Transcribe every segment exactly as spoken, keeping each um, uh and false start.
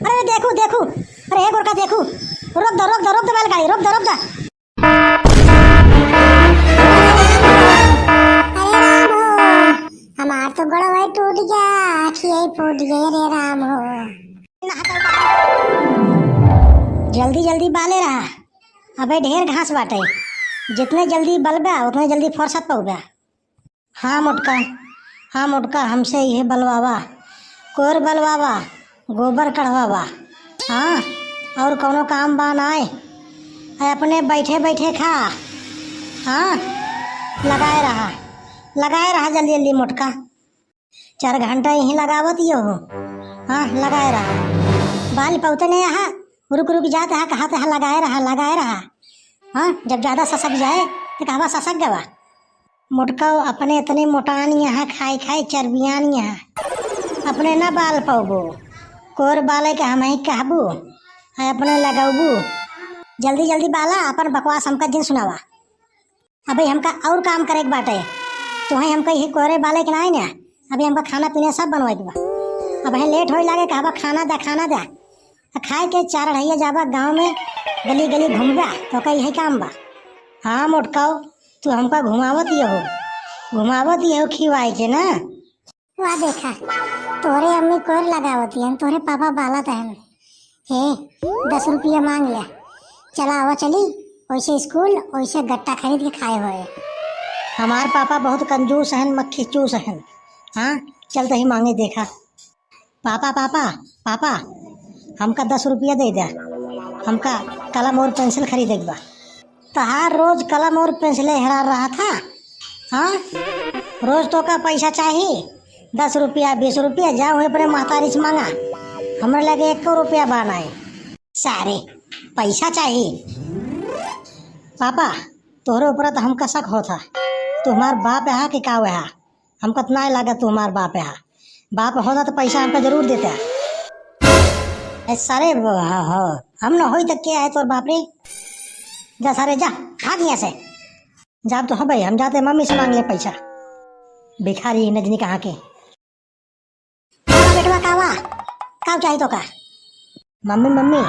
अरे देखू, देखू, अरे हे गोरका देखू, रोक दो, रोक दो, रोक दो बैलगाड़ी, रोक दो, रोक दो। अरे राम हो, हमार तो गोड़वा टूट गया, आँखिया फूट गई, अरे राम हो। जल्दी जल्दी बाले रहा, अबे ढेर घास बाटे, जितने जल्दी बलबा उतने जल्दी फुर्सत पउबा। हाँ मोटका, हाँ मोटका, हमसे इहे बलवावा, कोर बलवावा, गोबर कढ़वावा। हाँ, और कौनो काम बा नाय? अरे अपने बैठे बैठे खा। हाँ, लगाए रहा, लगाए रहा जल्दी जल्दी मोटका। चार घंटा यहीं लगावत यो हो। हाँ, लगाए रहा। बाल पौते नहीं यहाँ, रुक रुक जात है, कहा तहा लगाए रहा, लगाए रहा। हाँ, जब ज्यादा ससक जाए तो कहवा ससक गवा। मोटका अपने इतने मोटान यहाँ, खाए खाए चर्बियान यहाँ, अपने ना बाल पौबो। कोर बाले के हम ही कहबू, है अपने लगौबू। जल्दी जल्दी बाला, अपन बकवास हमका जिन सुनावा। अबे हमका और काम करे के बाटे, तोहे हमका यही कोरे बाले के नाई ना। अबे हमका खाना पीना सब बनवाए के बा। अब है लेट होए लागे, कहबा खाना दे, खाना दे। आ खाए के चार अढ़ैया जाबा गाँव में, गली गली घूमबा, तो का यही काम बा। हाँ मोटकाओ, तू हमका घुमावत ही हो, घुमावत ही हो खिवाए के ना। वाह देखा, तोहरे अम्मी कोर लगावत हन, तोहरे पापा बालत हन। हे, दस रुपया मांग ले, चला आवा चली, वैसे स्कूल, वैसे गट्टा खरीद के खाए होए। हमार पापा बहुत कंजूस हन, मक्खी चूस हन। हाँ, चल तही मांगे देखा। पापा, पापा, पापा, हमका दस रुपया दे दे, हमका कलम और पेंसिल खरीदे के बा। तहार रोज कलम और पेंसिल हेरा रहा था, हाँ? रोज तो का पैसा चाही, दस रुपया, बीस रुपया, जा वहीं अपने महतारी से मांगा, हमरे लगे एको रुपया बा नाई। सारे, पैसा चाही। पापा, तोहरे ऊपर तो हमका शक होत है, तू हमार बाप है कि का है? हमका तो नाय लागत तू हमार बाप है। बाप होता तो पैसा हमका जरूर देता। ए सारे, ब-, ह-, ह-, हम न होई तो के है तोर बाप रे? जा सारे जा, भाग यहाँ से। जाब तो हो भाई, हम जाते मम्मी से मांग ले पैसा। भिखारी नजनी कहाँ के। का बेटवा, का बा? का चाही तो का? मम्मी, मम्मी,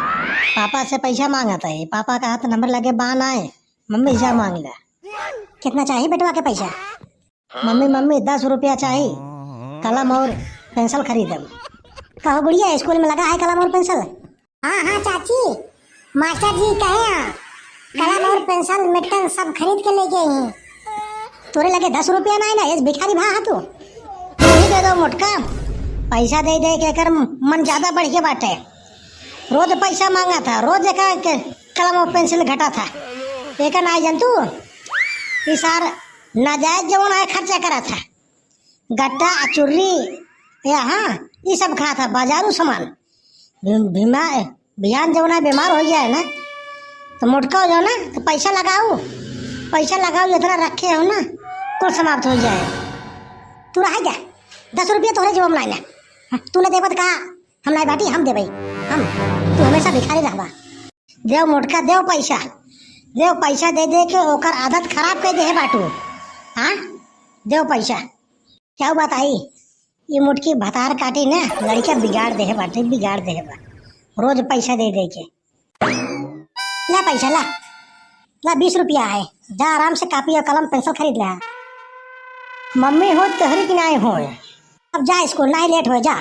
पापा से पैसा मांगत है। पापा का हाथ नंबर लगे बा नाय। मम्मी जा मांग ले। कितना चाही बेटवा के पैसा? मम्मी, मम्मी, दस रुपया चाही, कलम और पेंसिल खरीदब। कहो गुड़िया, स्कूल में लगा है कलम और पेंसिल? हाँ, हाँ चाची, मास्टर जी कहे हैं, कलम और पेंसिल, मिटकन सब खरीद के ले गए हैं। तोरे लगे दस रुपया नाई ना, ये भिखारी भा हा तू। तू ही दे दो मोटका, पैसा दे दे के एकर मन ज्यादा बढ़ के बाटे। रोज पैसा मांगा था, रोज एका के कलम और पेंसिल घटा था। एका नाई जन तू, ई सार नाजायज जवन है खर्चा करा था। गट्टा, अचुर्री, या हाँ, ई सब खा था, बाजारू सामान। भी-, बीमार, बिहान जवन है बीमार हो जाए ना, तो मोटका हो जाओ ना, तो पैसा लगाओ, पैसा लगाओ, जितना रखे हो ना, कुल समाप्त हो जाए। तू रह जा, दस रुपया तोहरे जेब में लाइला। तू न देबत का, हम नाई बाटी, हम देबई, हम, तू हमेशा भिखारी रहबा। देव मोटका, देव पैसा, देव पैसा दे दे के ओकर आदत खराब कर दे है बाटू। हाँ, देव पैसा। क्या बात आई? ये मोटकी भतार काटी ना, लड़का बिगाड़ दे है बाटे, बिगाड़ दे है बा। रोज पैसा दे दे के। ला पैसा ला, ला बीस रुपया है, जा आराम से कापी और कलम पेंसिल खरीद ले। मम्मी हो तोहरी की नाई हो, अब जा स्कूल, नाई लेट हो जा।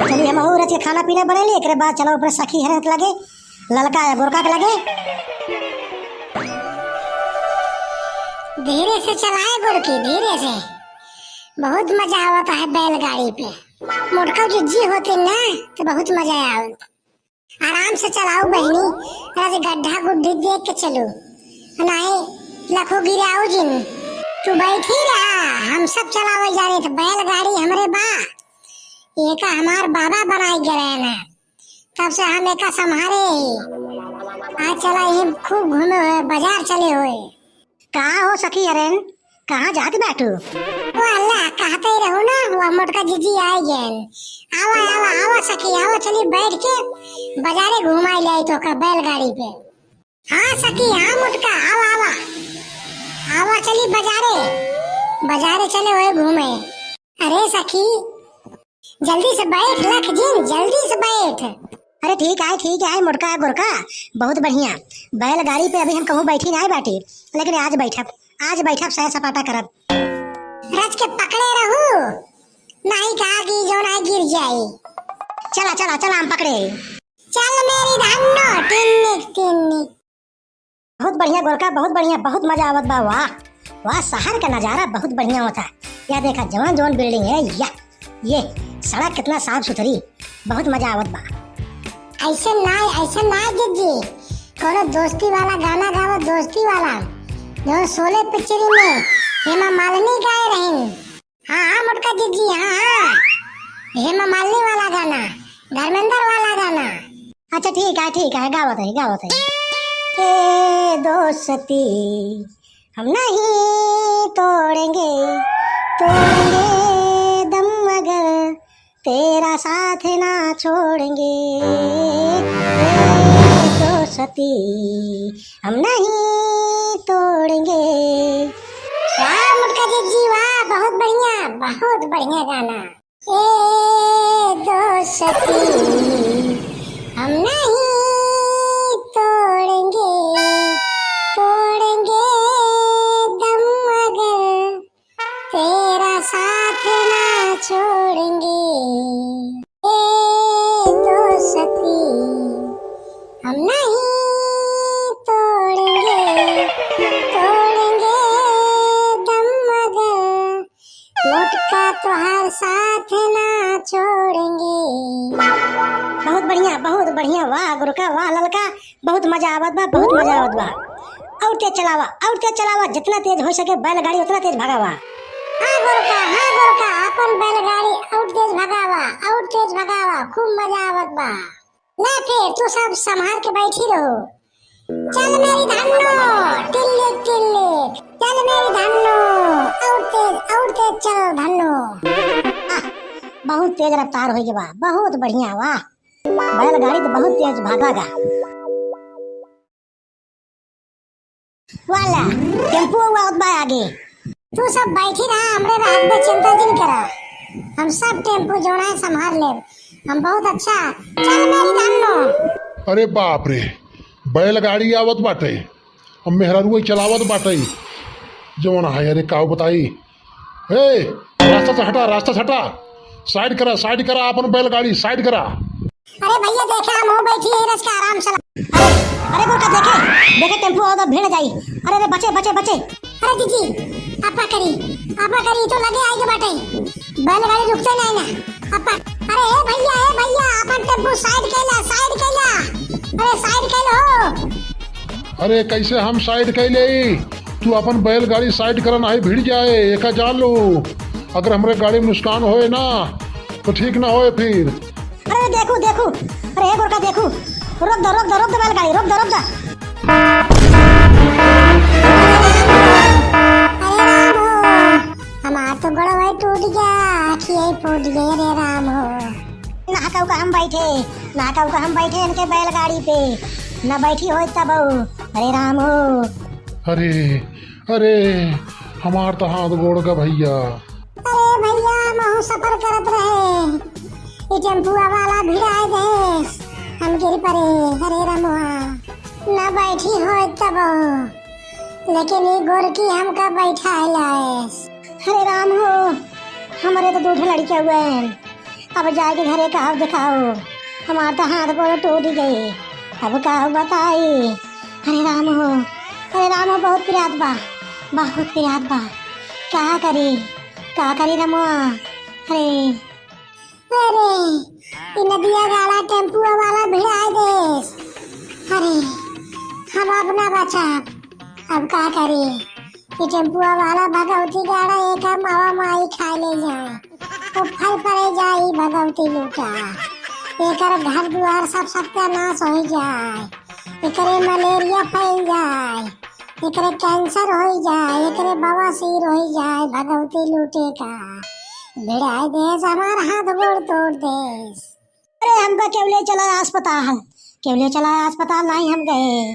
चली हम और रच के खाना पीना बने ली, एकरे बाद चलो अपने सखी हरन के लगे, ललका या गोरका के लगे। धीरे से चलाए गोरकी, धीरे से। बहुत मजा आवत है बैलगाड़ी पे। मोटका जिज्जी होती ना तो बहुत मजा आवत। आराम से चलाओ बहनी, ऐसे गड्ढा गुड्ढी देख के चलो, नहीं लखो गिराओ जिन। तू बैठी रहा, हम सब चलावे जाने तो बैलगाड़ी हमरे बा, एका हमार बाबा बनाए गए ना, तब से हम एका संभारे ही। आज चला ही खूब घूमे हुए, बाजार चले हुए। का हो सखी हरेन, कहाँ जात बाटू? ओ अल्लाह, कहते ही रहू ना, वह मोटका जीजी आए गए। आवा, आवा, आवा सखी, आवा, चली बैठ के बाजारे घुमाई ले आई तो का बैलगाड़ी पे। हाँ सखी, हाँ मोटका, आवा, आवा, आवा, चली बाजारे, बाजारे चले हुए घूमे। अरे सखी, जल्दी से बैठ लख जिन, जल्दी से बैठ। अरे ठीक है, ठीक है, मोटका गोरका, बहुत बढ़िया। बैलगाड़ी पे अभी हम कहूँ बैठी नाहीं बाटी, लेकिन आज बैठब, आज बैठब, सैर सपाटा करब। रच के पकड़े रहू, नाहीं कहा कि जौन है गिर जाई। चला, चला, चला, हम पकड़े। चल मेरी धन्नो, टिन्निक, टिन्निक। बहुत बढ़िया गोरका, बहुत बढ़िया, बहुत मजा आवत बा। वाह, वाह, शहर का नजारा बहुत बढ़िया होता है। या देखा, जवान जवान building है, या ये सड़क कितना साफ सुथरी, बहुत मजा आवत बा। ऐसे ना, ऐसे ना जिज्जी, कोनो दोस्ती वाला गाना गावा, दोस्ती वाला, जो शोले पिक्चर में हेमा मालिनी गाए रही। हाँ, हाँ, मोटका जिज्जी, हाँ, हाँ। हेमा मालिनी वाला गाना, धर्मेंद्र वाला गाना। अच्छा, ठीक है, ठीक है, गावत है, गावत है। ए दोस्ती हम नहीं तोड़ेंगे, तोड़ेंगे दम मगर तेरा साथ ना छोड़ेंगे। ए दोस्ती हम नहीं तोड़ेंगे। वाह मोटका जिज्जी, वाह, बहुत बढ़िया, बहुत बढ़िया गाना। ए दोस्ती हम नहीं तोड़ेंगे, तोड़ेंगे दम मगर तेरा साथ ना छोड़ेंगे। ए दोस्ती हम नहीं तोड़ेंगे, तोड़ेंगे दम मगर मोटका तोहार साथ ना छोड़ेंगे। बहुत बढ़िया, बहुत बढ़िया, वाह गोरका, वाह ललका, बहुत मजा आवत बा, बहुत मजा आवत बा। और तेज चलावा, और तेज चलावा, जितना तेज हो सके बैलगाड़ी उतना तेज भगावा। हाँ गोरका, हाँ गोरका, अपन बैलगाड़ी और तेज भगावा, और तेज भगावा, खूब मजा आवत बा। ले फिर तू सब संभाल के बैठी रहो। चल मेरी धन्नो, टिल्लिक टिल्लिक, चल मेरी धन्नो, और तेज, और तेज चल धन्नो। आह, बहुत तेज रफ्तार होइ गवा, बहुत बढ़िया, वाह। बैलगाड़ी तो बहुत तेज भागा गा। वाला, टेम्पू आवत बा आगे। तू सब बैठी रहा, हमरे रात में चिंता जिन करा। हम सब टेम्पू जोड़ा है, संभाल लेब। हम बहुत अच्छा। चल मेरी धन्नो। अरे बाप रे, बैलगाड़ी आवत बाटे, अब मेहरारू चलावत बाटे। जवन है, अरे काऊ बताई। ए, रास्ता से हटा, रास्ता से हटा। साइड करा, साइड करा, अपन बैलगाड़ी साइड करा। अरे भैया देखा, हम हूँ बैठी है रच के आराम से। अरे, अरे गोरका देखे, देखे टेम्पू आवत, भिड़ जाई। अरे रे बचे, बचे, बचे। अरे जीजी, आपा करी, आपा करी, तो लगे आई के बाटे। बैलगाड़ी रुकते नहीं ना। आपा, अरे ए भैया, ए भैया, अपन टेम्पू साइड कैला, साइड कैला। अरे साइड कैल हो। अरे कैसे हम साइड कैले? तू अपन बैलगाड़ी साइड करा, नहीं भिड़ जाए, एका जान लो। अगर हमरे गाड़ी में नुकसान होए ना, तो ठीक ना होए फिर। अरे देखू, देखू, अरे हे गोरका देखू, रोक दो, रोक दो, रोक दो बैलगाड़ी, रोक दो, रोक दो। अरे राम हो, हमार तो गोड़वा टूट गया, आँखिया फूट गई, अरे राम हो। ना कहू का हम बैठे, ना कहू का हम बैठे इनके बैलगाड़ी पे, ना बैठी होत तब। अरे राम हो। अरे, अरे, हमार तो हाथ गोड़ गा भैया। अरे भैया, महू सफर करत रहे, ई टेम्पुआ वाला भिड़ाए देस, हम गिर परे। अरे रमुआ, ना बैठी होत तब, लेकिन ई गोरकी हमका बैठाए लाएस। अरे राम हो, हमरे तो दू ठे लड़के हुए हैं, अब जाके घरे कहब देखाओ, हमार तो हाथ गोड़ टूट गए, अब का बताई। अरे राम हो, अरे राम हो, बहुत पिरात बा, बहुत पिरात बा, का करी, का करी रमुआ। अरे, अरे, ई नदिया गाड़ा टेम्पुआ वाला भिड़ाए देस। अरे, हम अब ना बचब, अब का करी। ई टेम्पुआ वाला भगवती गाड़ा एकर मावा माई खाए ले जाए। तो फल पड़े जाई भगवती लूटा। एकर घर दुआर सब सत्यानाश हो जाए। एकरे मलेरिया फैल जाए। एकरे कैंसर हो जाए। एकरे बवासीर हो जाए भगवती लूटे का। भिड़ाए देस हमार हाथ गोड़ तोड़ देस। अरे हमका केहू ले चला अस्पताल, केहू ले चला अस्पताल, नहीं हम गए।